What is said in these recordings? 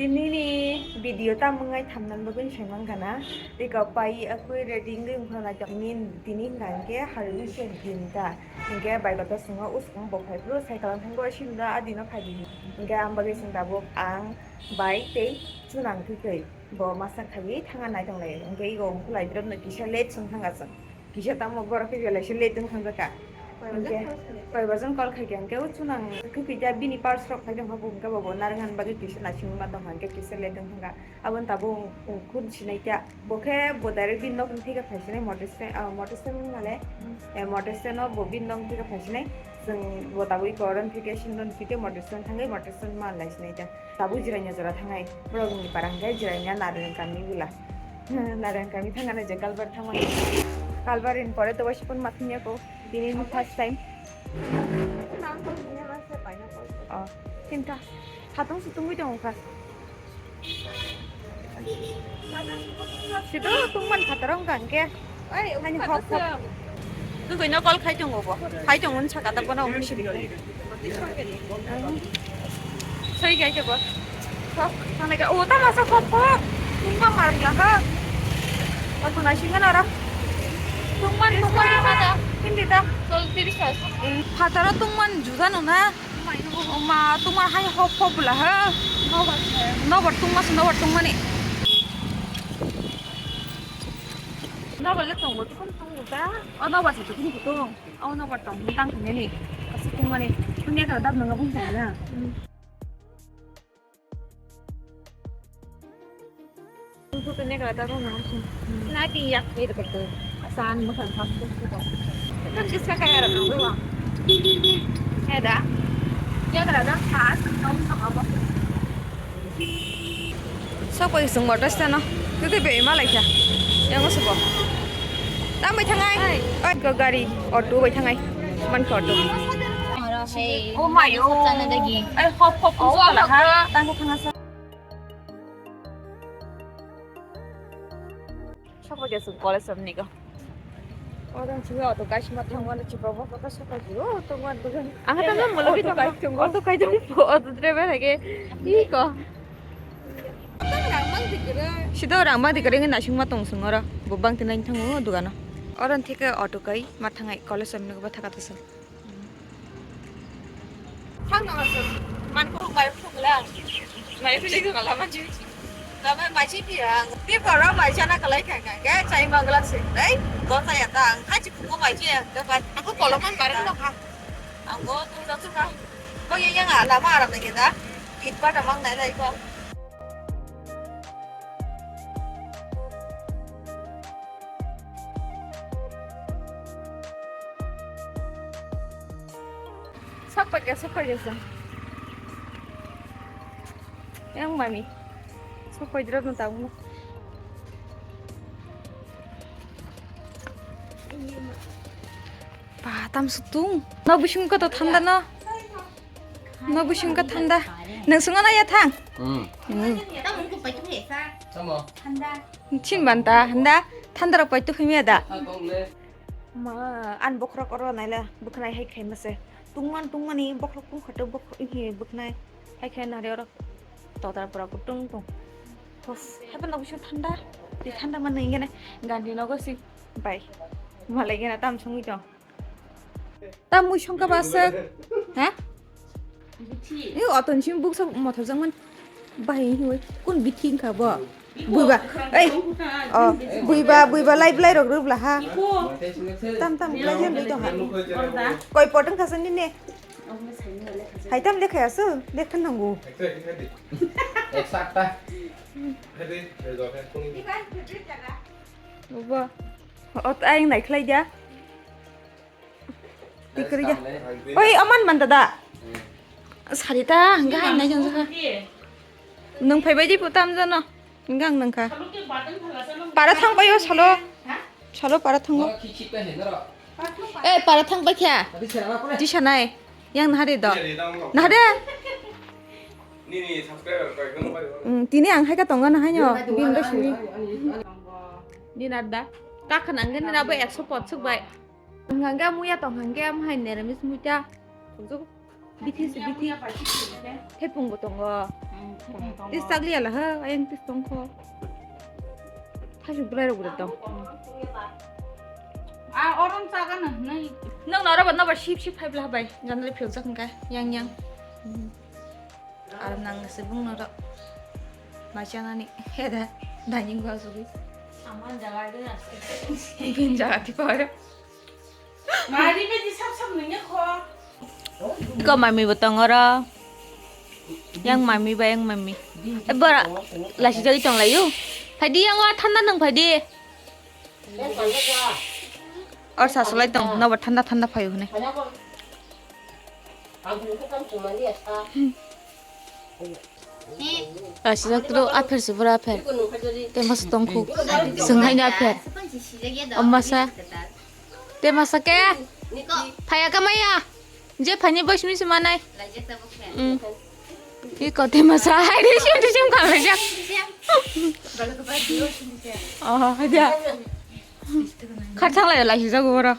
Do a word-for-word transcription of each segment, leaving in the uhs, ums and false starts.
Tinini video tamo wngwi thamnani bagwi saimang gana. Tei kok pai akui ready wngwi wngkha naitokni tini hwnkha hwnkhe harwini se din ta. Hwnkhe bai kota swngo usukung bo phai phuru cycle ang thangwi sinda a dino phai di. Hwnkhe ang bagwi chwng tabuk ang bai tei chunang thwi thwi bo masa khaiwi thanga naitonglai. Hwnkhe ego wngkhulai drop no kisa late song thanga chwng. Kisa tamo borok khe belai se late wng thang jaka. Hwnkhe koi bajan call khai khe hwnkhe o chunang khe kisa bini purse rok khai tong kha bo hwnkhe bo narwknani bagwi kisa naisingwi ma tong kha hwnkhe kisa late wng thang kha. Aboni tabuk wng khun sinai kha. Bo khe bo direct bini nok ni thika phai sinai motor stand, ah, motor stand wng male. Eh, motor stand no bo bini nok ni thika phai sinai. Chwng bo tabuk iko oro ni thike sindon thike motor stand thangwi motor stand ma lai sinai kha. Tabuk Jirania jora thangnai, borok ni para hwnkhe Jirania Narwknani kami bwla. Narwknani kami thangna je kalbar thangmani. Kalbar ni pore to waisa phone ma thangya ko, tini ni first time. Oh, thinta. Satung se tungwi tongo kha. Sito tungman phataro wngkha hwnkhe. Ani hok hok. Twi no call khai tongo bo. Khai tongo wngkha kata bono office ni. Soi gai jabo. Thok, thangna khe, o, tamo sa kok kok. Tungma mar ya ha. O, tuna singa nara. Tungman, tungman, tungman. Hindi ta. Chol, tiris ta. Phataro tungman juda no na. O ma, tungma hai hop hop bwla ha. Nobar tungma se, nobar tungmani. Nobar le tongo, tukun tongo ta. O nobar se tukun kutung. O nobar tong, tang thangni. Asuk tungmani. Tungya kara dab nanga bung tong na. Tutu tene kala ta rong nang sung. Na ti yak ni de ko. Asan mo san san ko ko. Kan kis ka kaya ra nang wa. Heda. Ya kala da khas kam kam abo. Sok bai sung motor stand no. Tutu be ma lai kha. Yang mo subo. Tam bai thangai. Oi ko gari auto bai thangai. Man ko auto. Oh my oh. Ai hop hop ko la ha. Tang ko thanga sa. Sokphaikha chwng college rok nigo. Oro chwng auto kaisa ma thangmani chwng bobo kota sokphaikha o tongma dogan. Ang khe tamo molo auto kai tongo. Auto kai tongo, auto driver hai khe. Iko. Sida rang bang dikare ngi nasing ma tong sung oro. Bo bang tinai thango dogano. Oro thike auto kai ma thangai college rok nigo ba thaka thasa. Thang nang aswk. Man ko bai phung la. Mai phili ko la man ji. La mai mai ji pi ang. Ti poro mai jana kalai kha kha. Ga chai ma gla sing dai. Go sa ya ta ang. Kha ji phung ko mai ji ang. Ga ba. Ang ko kolom man bar no kha. Ang go tu da tu kha. Ko ye yang ala ma aram ne ke da. It pa ta mang nai dai ko. Sokphaikha, sokphaikha sa. Yang mami. Sokphaidrop no tabuk no. Ba, tam sutung. No bising ko to thanda no. No bising ko thanda. Nang sunga na ya thang. Hmm. Hmm. Tamo. Chin ban ta handa. Thanda rok pai tu khimya da. Ma, an bokhorok oro naila bwkhnai hai khaima se. Tungman tungmani bokhorok tungkha to bokhorok hi bwkhnai hai khe nari oro totra pura kutung tung. Hos, hai pano bisu thanda. Di thanda man nang gane gandi nogo si bai. Malai gana tam sungwi tong. Tam mui songka ba se. Ha? Bithi. Ni oton sim buksa mothor jang man. Bai hi hoi. Kun bithi wngkha bo? Buiba. Ei. Oh, buiba, buiba lai blai rok rubla ha. Tam tam blai jan doi tong ha. Koi potong khasan ni ne. Hai tam lekha asu, lekha nangu. Ek sakta. Ubo. Ot ayang nai khlai dia. Tikri ya. Oi, aman man dada. Sarita, hingga hai nai jang jaka. Nung phai bai di putam jano. Hingga ang nangkha. Para thang bai o salo. Salo para thango. Eh, para thang bai kya? Di sanai. Yang nahari do. Nahari. Nini subscriber koi kung bai. Mm, tini ang hai ka tonga na hai nyo. Bin da sini. Din adda. Kakhan ang gani na bo ekso potsuk bai. Hwnkha hwnkhe muya tong hwnkhe, am hai neramis muita. Thungjuk bithi se bithi. Thepung bo tongo. Tis chakli ala ha, ayang tis tongkho. Thaisu bulai rok bulai tong. A orom chaga na nai. Nang nora ba nobar sip sip phai bla bai. Janali phil jak hingka yang yang. Aram nang se bung nora. Machanani heda dining ba sugi. Aman jaga de na. Ibin jaga di paro. Mari be di sap sap nungya kho. Ko mami bo tong oro. Yang mami ba yang mami. E bora lasi jagi tong layu. Phai di yang o thanda nung phai di. Or sasulai tong nobar thanda thanda phayu hwnwi. Asijak tro apher se bora apher. Te mas tongkhu. Senghaini apher. Omasa. Te masa ke? Phaya kamaya. Je phani bois mi se manai. Mm. Ki ko te masa. Hai de sim de sim kamaya. Oh, dia. Khathang lai lai jago bora.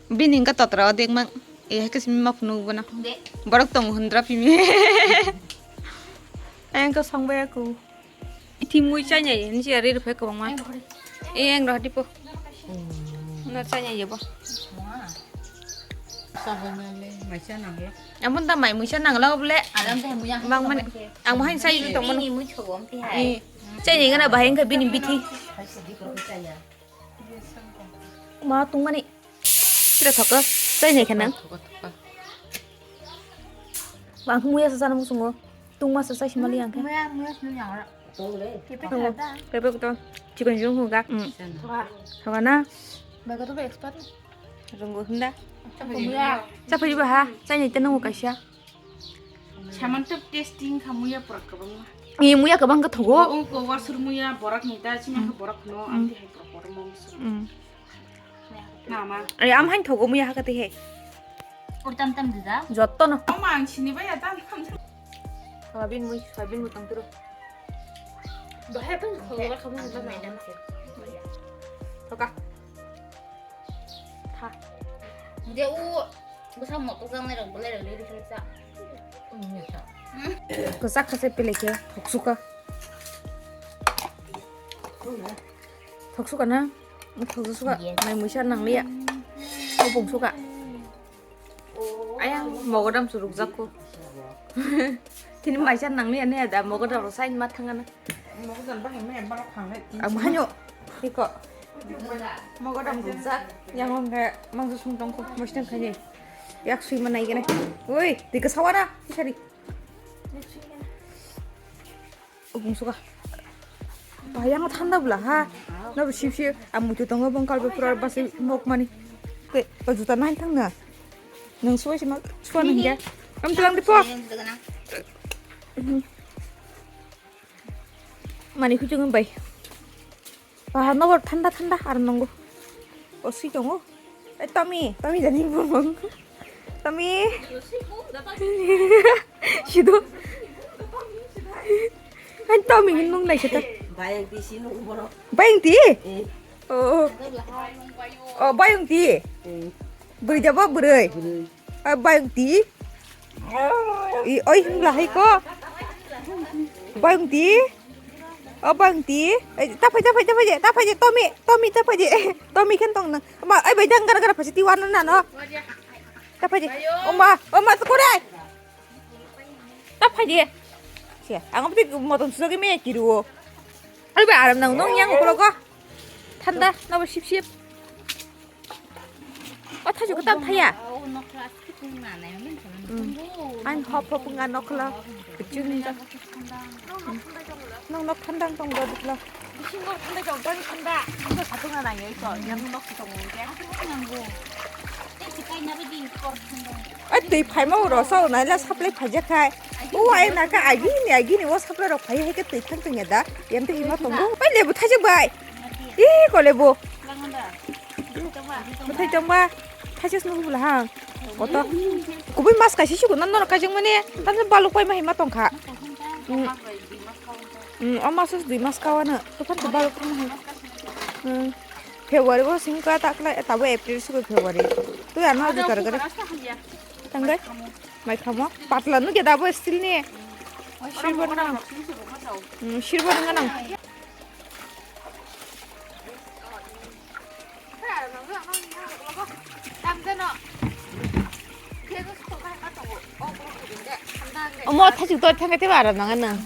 Bini wngkha totra o dek mang. E hai khe simi ma phunuk bono. Borok tongo hundra pimi. Ayang khe song bai aku. Ithi mui chanya ye, ni chaya ri rwphai kwbangma. E yang roh tipo. No chanya ye bo. Amon da mai muisa nanglo bole. Bang mani. Ang bahai sai tongmani. Chanya gana bahai wngkha bini bithi. Ma tungmani. Sira thoka. Chai nai khanang. Bang muya sa sana musungo. Tungma sa chai simali yang khe. Muya, muya sini yang ora. Pepe kota. Pepe kota. Chicken jung huga. Hmm. Thoka na. Baga to expert. Runggo hunda. Muya. Chapari ba ha. Chai nai tenung kaisa. Saman tep testing kha muya pura kwbangma. Ni muya kwbang kha thogo. Ungko wasur muya borak ni da chima kha borak no amti hai pura pura mom suru. Mm. Nama. Ai am hain thogo muya hakati he. Ur tam tam dida. Jotto no. Ama ang sini ba ya tam tam. Soyabin mui, soyabin mui tang turu. Bahai pun khobar khamu madam. Thoka. Tha. Dia u bwsa motok jang nai rok bolai rok liri khe sa. Kwchak kha se pele khe thoksuka. Thoksuka na? Thoksuka. Mai muisa nang liya. Thok bongsuka. Ayang mogodam suruk jakku. Tini maisa nangli ani ada mogodam rok sain ma thangana. Mogodam bahai maya borok khanglai. Ang hanyo. Iko. Mogodam rukjak. Yang ongkha mangsa sung tongkho mosnang khaini. Yak sui manai gana. Oi, tike sawara. Sari. Ubung suka. Bayang thanda bwla ha. No sip sip. Ang muitu tongo bong kalbe pura basi mok mani. Ke, o juta nai thang na. Nang suai sima suan hingga. Am tulang dipo. Mani kuchung bai. Ah, no thanda thanda ar nongo. O si tongo. Eh, Tommy, Tommy jani bumung. Tommy. Sido. Ang Tommy nung nai seta. Bayang ti si nung bono. Bayang ti? Eh. Oh. Oh, bayang ti. Eh. Beri jabo beri. Beri. Ah, bayang ti. I, oi, himla hai ko. Bayang ti. Oh, bayang ti. Eh, ta phai, ta phai, ta phai, ta phai, Tommy, Tommy, ta phai. Tommy khen tong na. Ma, ai bai dang gara gara phasi tiwan na no. Ta phai. Oma, oma to kore. Ta phai. Sia, ang pati motom sujogi me kiruo. Ai bai aram nang nong yang ko ko. Thanda, na bo sip sip. O thaisu kwtal thaya. Ang hop hop nga nokla. Kuching ni. Nong nok thanda tong do dikla. Bisingo thanda jok bani thanda. Ko satunga nang yai to. Yang nok tong ke. Nango. Tei chikai na bidi kor thanda. Ai twi phaima uro sa naila supply phaijak khai. O ai naka agini agini o supply rok phai hai ke twi thang tong ya da. Yang twi hima tongo. Pai lebu thaijak bai. Ih, ko lebu. Bwthai tongba. Thaijak nung bula ha. Koto. Kubui mas kaisi siku nan norok kaijak mani. Tan baluk pai ma hima tongkha. Mm. Mm, o mas dui mas kawana. Tophan to baluk tong hai. Mm. February bo singka takla tabo April suku February. Tu ano jutar gare. Tanggai. Mai khamo. Patla nu ke dabo steel ni. Silver nang. Hmm, silver nang. Omo thajik to thangkhe tebo aro nang nang.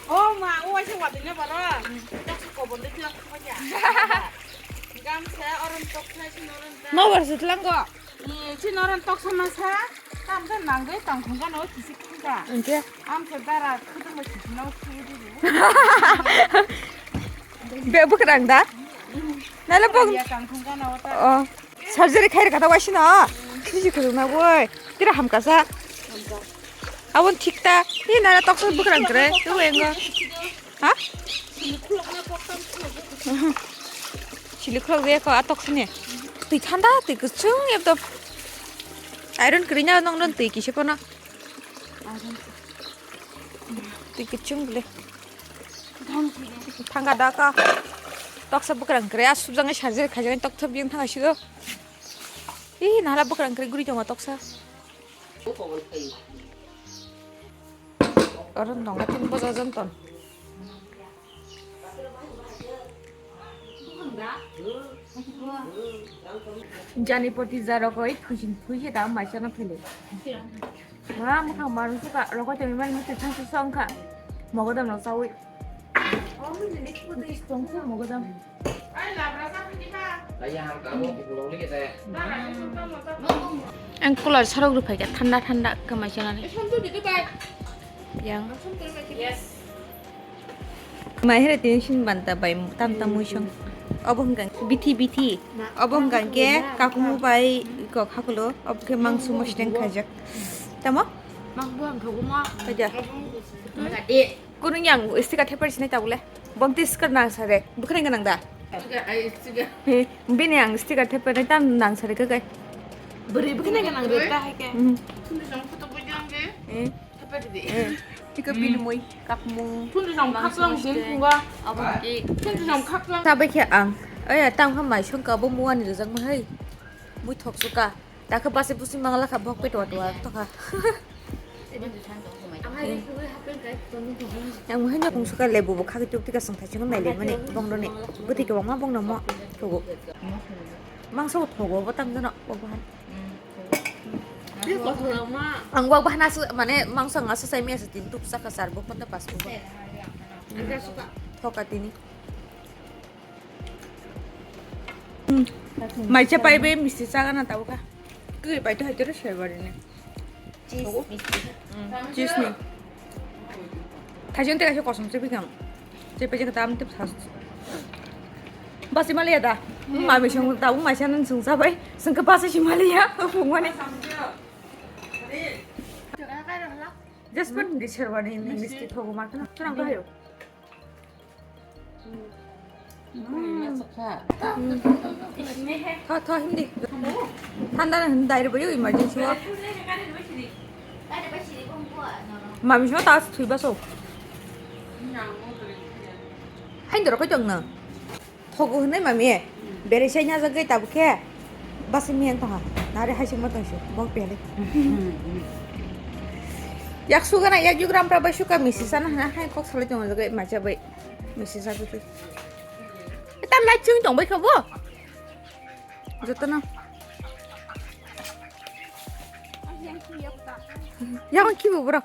Oh ma, o waisa watui na bara. Dak su kobor de tiang khaja. Gamsa oron tok sai sin oron. No bar sutlang ko. Ni sin oron tok sama sa. Tam sa nang de tang khung ka no kisi khung ka. Oke. Am sa dara khudung ma kisi no khung de. Be bukrang da. Nala bong. Ya tang khung ka no ta. Oh. Surgery khai rwkha ta waisino. Khiji khulukna boi. Tira hamkasa. Abon thik ta. Hi nara toksa bukrang kre. Tu engo. Ha? Sili khulok de ko atok sini. Twi thanda, twi kuchung ekdom. Iron kri nya nong don twi kise pono. Twi kuchung bole. Thanga da ka. Toksa bukrang kre. Asubjang surgery khai jang tokthop jeng thanga sigo. Ih, nara bukrang kre guri tongo toksa. Oro nonga tin boja jon ton. Jani poti jaro koi phuisin phuise ta maisa no phele. Ma mukha maru suka rokoi temi mani mukha thangsu songkha. Mogodam no sawi. Ang kular sarok ruphaikha thanda thanda kamaisa nani. Yang. Mai here tini sin banta bai tam tam muisong. Obo hwnkha bithi bithi. Obo hwnkha khe kakumu bai kok hakulo. Obo khe mangso mosdeng khaijak. Tamo? Mang buang thogo ma. Kaja. Kunung yang sticker theper sinai tabule. Bong ti sticker nang sare. Bukhring ganang da. Sticker, ai, sticker. He, bini ang sticker theper nai tam nang sare kakai. Beri bukhring ganang re ta hai ke. Hmm. Thundu jong photo bujang ge. Eh. Theper di. Eh. Tika bini mui kakmu. Thundu jong khaklang din kunga. Abang ki. Thundu jong khaklang. Tabai khe ang. Oya tam kha mai song ka bo muani rujak ma hai. Mui thok suka. Takhe basi busi mangala kha bok peto atwa tokha. Yang muhanya kung suka lebu bo khaki tuk tika song thachung nai le mani bong roni bwtwi kwbangma bong no mo thogo. Mangsa bo thogo bo tam jano bo bahan. Ang wak bahana su mane mangsa nga su sai miya su tin tuk saka sar bo panda pas bo. Thoka tini. Mai cha pai be misti chaga na tabo kha. Kwi pai to hai to se bari ne. Cheese misti. Cheese ni. Thajin te kaisa kosom se bikang. Che pe je tam te phas. Basi mali ya da. Ma mi sung ta ma cha nan sung sa bai. Sung ka basi si mali ya. Phung mani. Just put this here one in misti thogo ma kana. Turang ka hayo. Tho, tho, hindi. Thanda na hindi, dai ro, emergency wa. Mami, sima tas thui baso. Hindi ro, koi tong na. Thogo hwnwi mami, bere sai nya jagwi tabuk khe basi miyang tongha. Nare hai singmo tongsi, bok pele. Yak suga na, yak yugram pra bai suka misi sana hana hai kok salai tong jagwi macha bai. Misi sa tu. Tam lai chung tong bai kha bo. Joto na. Yang ki bo bro.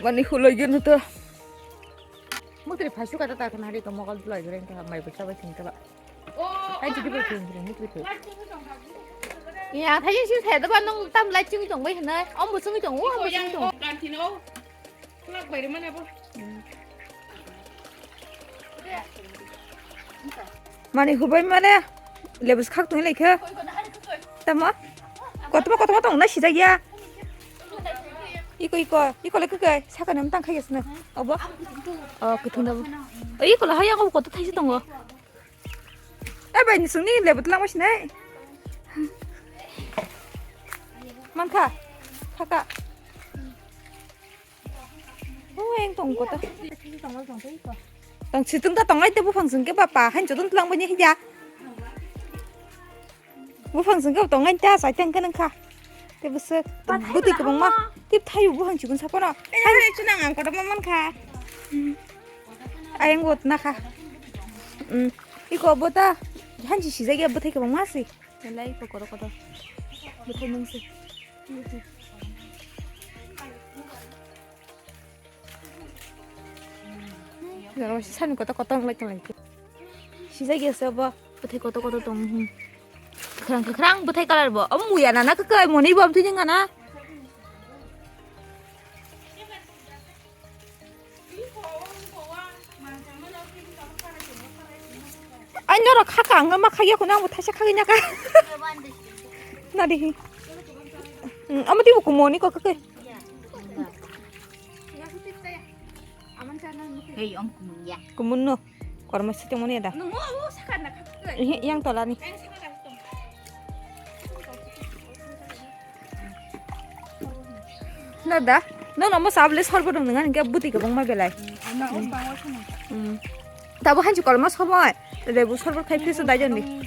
Mani hulai gyo to. Mukri phai suka ta ta khna ri ko mokol dulai jreng ta mai bwsa bai sing ta ba. Hai jigi bai sing jreng mukri phai. Ya, thai sing thai da ba nong tam lai ching tong bai hna. Om bu sung tong, om bu sung tong. Kan thino. Kulak bai mana bo. Mani hubai mane lebus khak tong lai khe. Tamo? Kotoma kotoma tong na sijak ya. Iko iko iko le khe saka nem tang khai gesna. Obo. Oh, kuthung da bo. Iko le hayang obo koto thaisi tongo. Eh bai ni sungni lebu tlang masi nai. Mangkha. Khaka. Ueng tong kota. Tong situng ta tonglai te buphang sung ke bapa han chodon tlang bani hija. Buphang sengkhe tonglaini ta, saitang khe nangkha. Tei bwswk, bwtwi kwbangma. Tei thaio buphang chikon saphano. Hai, hai, chunang ang kotorma mankha. Hmm. Ayang bo nakha. Hmm. Iko bo ta, hanchi sijak ya bwthai kwbangma se. Belai iko kotor kotor. Bwthai mungsi. Jora sani kotor kotor wng lai tong lai. Sijak ya se bo, bwthai kotor kotor tong. Hmm. Kwkhwrang kwkhwrang bwthai colour bo. Omo muya nana kwkhwrang moni bo amtwi nang nana. Ai norok khaka ang ma khagya khuna ang bo thaisa khagwi naka. Nadi hi. Hmm, omo twi bo kumoni ko kwkhwrang. Hei, ong kumun ya. Kumun no. Kormo siteng moni da. Nung mau sakar nak. Yang tolani. Na da. No no mo sable sorbo dong nang ke buti ke bong ma belai. Tabo hanji kolma somoi. Lebu sorbot khai phisa dai jani.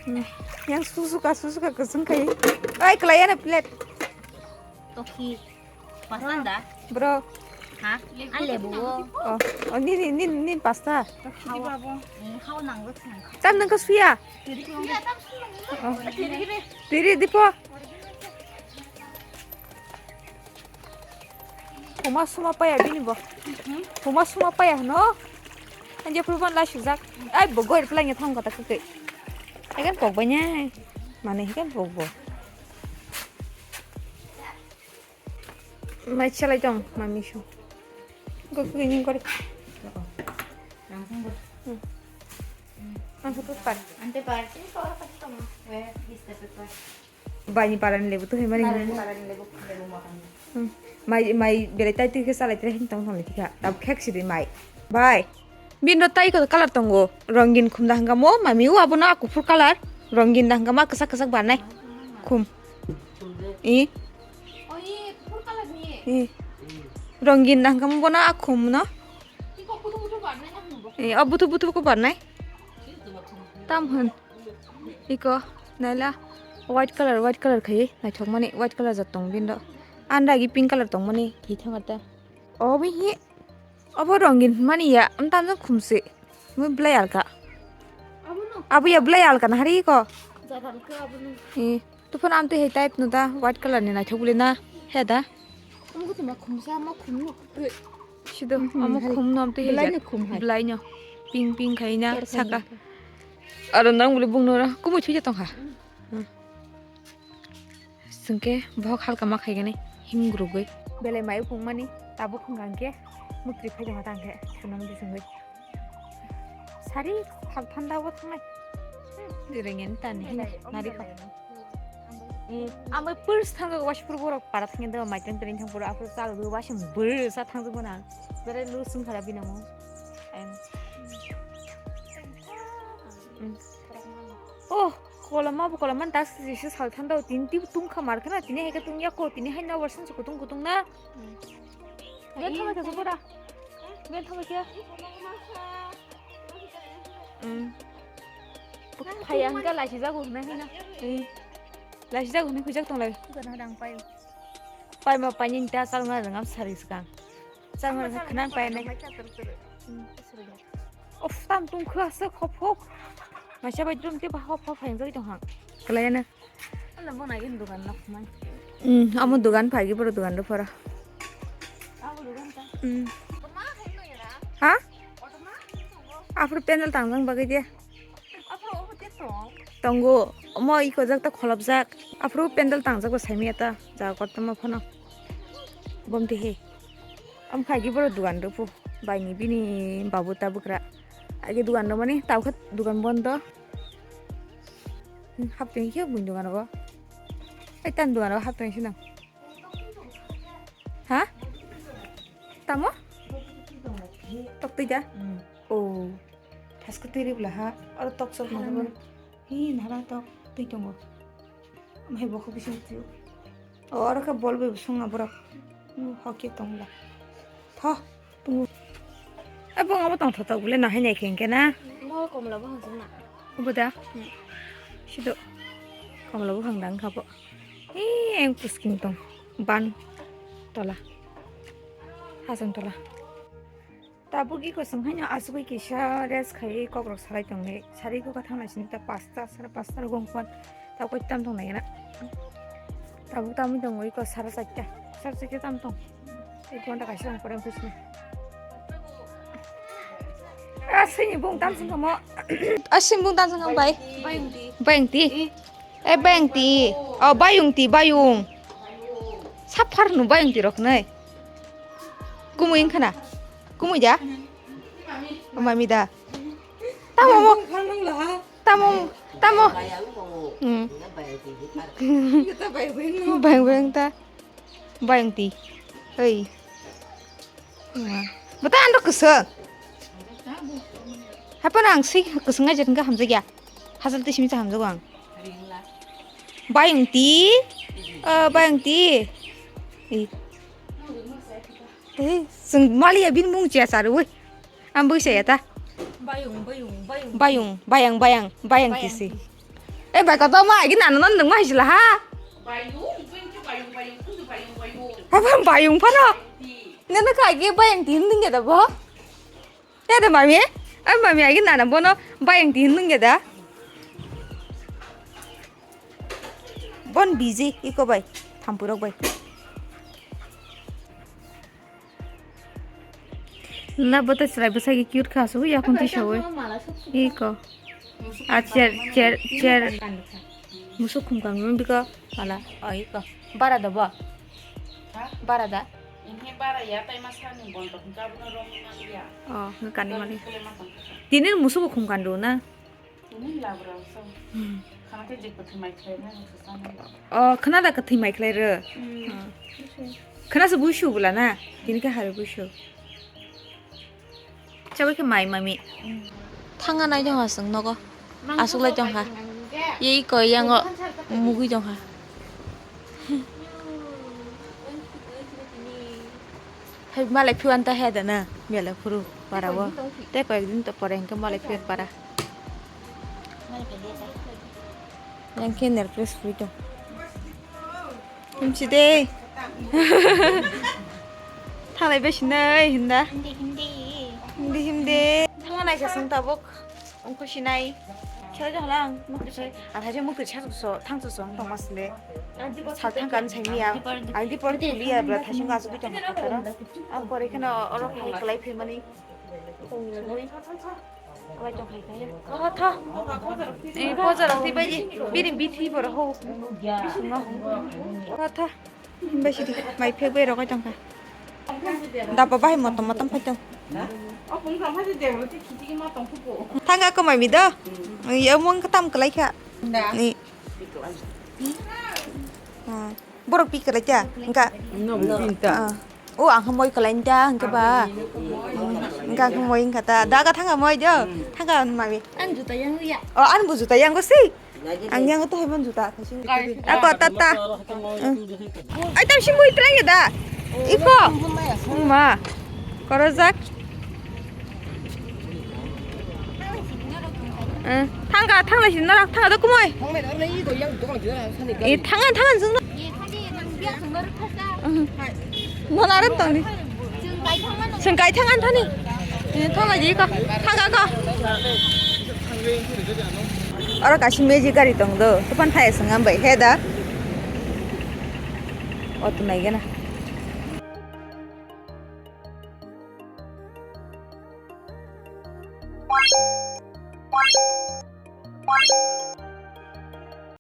Hmm. Yang susuka susuka keseng kai. Ai kelai ana plate. Toki. Pasanda. Bro. Ha? Ang lebu. Oh, oh ni ni ni ni pasta. Hawa. Hawa nang. Tam nang ko suya. Oh. Tiri dipo. Huma suma paya bini bo. Huma suma paya no. Anje purban la sujak. Ai bo goi plang ya thang kata kake. Egan pok banya. Mane hegan pok bo. Mai chalai tong mami su. Go go ni kore. Ang satu par. Ante par. Ini kau apa sih kamu? Eh, bisa tuh par. Bai ni parani lebu tu hemani. Parani, parani lebu, lebu makan. Hmm. Mai mai belai tai twi khe salai tre hin tong tong le thika. Tab khek sidi mai. Bai. Bin ro tai ko color tongo. Rongin khum da hangamo mami u abono a kuphur color. Rongin da hangamo kwsak kwsak barnai. Khum. I. Oh, i kuphur color ni. I. Rongin da hangamo bono a khum no. Iko kutu kutu barnai na hum bo. I, o butu butu ko barnai. Tam hwn. Iko naila white color, white color khai naithokmani, white color jat tong bindo. Andagi pink color tongmani kithang ata. Obo hi, obo rongin mani ya, amtan jong khumse. Mo belai alka. Abono. Abo ya belai alka na hari iko. Jat alka abono. Eh, tuphan amte he type no da, white color ni naithok bole na, he da. Omo ko tuma khumsa, ma khum no. Sido, mhm, omo hai. Khum no amte he belai jat. No khum hai. Belai no. Pink pink khai na, tor khai saka. Na. Aro nang bole bung no ra, kumu chuja tong ha. Hmm. Sengke bohok halka ma khaigani him grugwi. Belai mai phungmani tabuk hwnka hwnkhe muktri phai tongma tangkhe sunam bisingwi. Sari thal thanda o thangnai. Direngeni tani hino nari kha. Eh, ambai purs thangjago waisupur borok para thangya do maiteng teni thangpuro aphuru chal do waisung bwsa thangjak mano ang. Bere lu sung khara binamo. Ayang. Hmm. Oh, koloma bo koloma das jisa sal thanda o tini tini tungkha mar khana tini hai khe tungya ko tini hai na warsan se kutung kutung na. Hmm. Bel thama khe bora. Bel thama khe. Hmm. Phaya hingka laisi jago hwnai hino. Hmm. Laisi jago hwnai khujak tonglai. Gana dang payo. Paima paini ta salma rangam sari skang. Salma rangam khnang painai. Hmm. Of tam tungkha se khop khop. Masa bai dum te ba hop hop phai jai tong hang. Kalai na. Ala bo nai in dukan lok man. Hmm, amo dukan phai gi boro dukan ro phara. Abo dukan ta. Hmm. Ha? Aphuru pendal tangjak bagwi de. Aphuru obo te tong. Tongo. Omo iko jak ta kholopjak. Aphuru pendal tangjak bo saimaya ta. Jaga kotorma phano. Bom te he. Am phai gi boro dukan ro phu. Baini bini babu ta bwkra. Age dukan ro mani tawkhe dukan bondo. Hmm, hapteng khe buini dukan ro. Ai tan dukan ro hapteng sinang. Ha? Tamo? Tok twi da? Hmm. Oh. Thaskhe twi ribla ha. Aro tok sok nang. Hi nara tok twi tongo. Amhai bokho bising twi. O aro khe bol bai bwswng na borok. Hmm, hoki tongla. Tho. Tongo. Abo Mo tong thotok bole nahai nai khe hwnkhe na? Mo komla bo hangsa na. Obo da? Hmm. Sido komla bo hang dang kha bo. Ee, ang pusking tong. Ban tola. Hasong tola. Tabuk iko swng haino asugwi kisa rest khaiwi kokrok salai tongwi. Sari ko kathang lai sini ta pasta, sara pasta rok wng phan. Tabuk tam tong nai na. Tabuk tamwi tongwi ko sara chaita. Sara chaita tam tong. Ek ghonta kaisa rang pore phai sini. Asini bung tam sung kamo. Asini bung tam sung kamo bai. Bayung ti. Bayung ti. Eh, bayang ti. Oh, bayung ti, bayung. Saphar no bayung ti rok nai. Kumui wngkha na? Kumui da? Oh, mami da. Tamo mo. Tamo, tamo. Hmm. Bayang, bayang ta. Bayang ti. Hei. Bata ando kwswng. Hapan ang swi kwswng ngai jat hwnkhe hamjakya. Hachal twi simi cha hamjago ang. Bayung ti. Ah, bayung ti. Eh. Eh, chwng maliya bini mung chiya charwi. Ang bwisa ya ta. Bayung, bayung, bayung. Bayung, bayang, bayang, bayang ti si. Eh, bai koto ma, agi nana non nung ma hisila ha. Bayung, bayung, bayung, bayung, bayung, bayung. Apa bayung pano? Nana ka agi bayang ti nung ya da bo? Ya da mami, eh mami agi nana bono bayang ti nung ya da. Bon busy, iko bai, thampui rok bai. Na bote chwrai bwsai cute kha, asugwi yakung twi sawi. Iko. A chair, chair, chair. Musuk khum kang biko mala. Oh, iko. Bara da bo? Ha? Bara da? Inhe bara ya, tai ma sani bon rok hwnkhe abono romwi manliya. Oh, hwnkhe kani mali. Tini musuk khum kandu na? Tini labra so. Hmm. Khana khe je kwthwi mai khlai na, nang swsana. Oh, khana da kwthwi mai khlai rw. Hmm. Hmm. Khana se buisu bwla na? Tini khe hari buisu. Chabai khe mai mami. Hmm. Thanga nai jong ha chwng nogo. Aswk lai tong kha. Yei koi yango mugui tong kha. Hai malai phiwan ta he da na. Belai phuru para o. Tei koi din to pore hwnkhe malai phiwan para. Yang khe nail polish phui tong. Himchi de. Thalai bai sinai hinda. Hindi, hindi. Hindi, hindi. Thangna naikha sung tabuk. Ungkho sinai. Khe jahla ang. Ang thaise mukti sa so, thang so so, tong mas le. Sa thang kan sai miya. Ang di por di liya bra thaise ngaso bi tong kha taro. Ang pore kheno oro phai kalai phai mani. Tho, tho. Eh, poja rok twi bai di. Bini bithi bo rok ho. Bisingo. Tho, tho. Bai sidi. Mai phek bai rok tong kha. Daba bahai motom motom phai tong. Thanga ko mai mi do. Yo mung kha tam kalai kha. Ni. Ah. Borok pi kwlai ta, wngkha? No, no. Pinta. Ah. O, ang khe moi kwlai ta, wngkha ba? Wngkha, ang khe moi wngkha ta. Da, ga thangka moi do. Thangka mami. Ang juta yang ya. O, ang bo juta yang go si. Ang yang to haiman juta. Ako, tata. Ai, tam si moi kwlai da. Ipo. Ma. Korojak. Eh, thangka, thanglai si norok, thangka do kumoi. Eh, thanga, thanga jung. Nono aram tongni. Chwng kai thang anthani. Eh, thanglai di ko. Thangka ko. Oro kaisa magic gari tong do. Tupan thai sung am bai he da. Auto nai gana.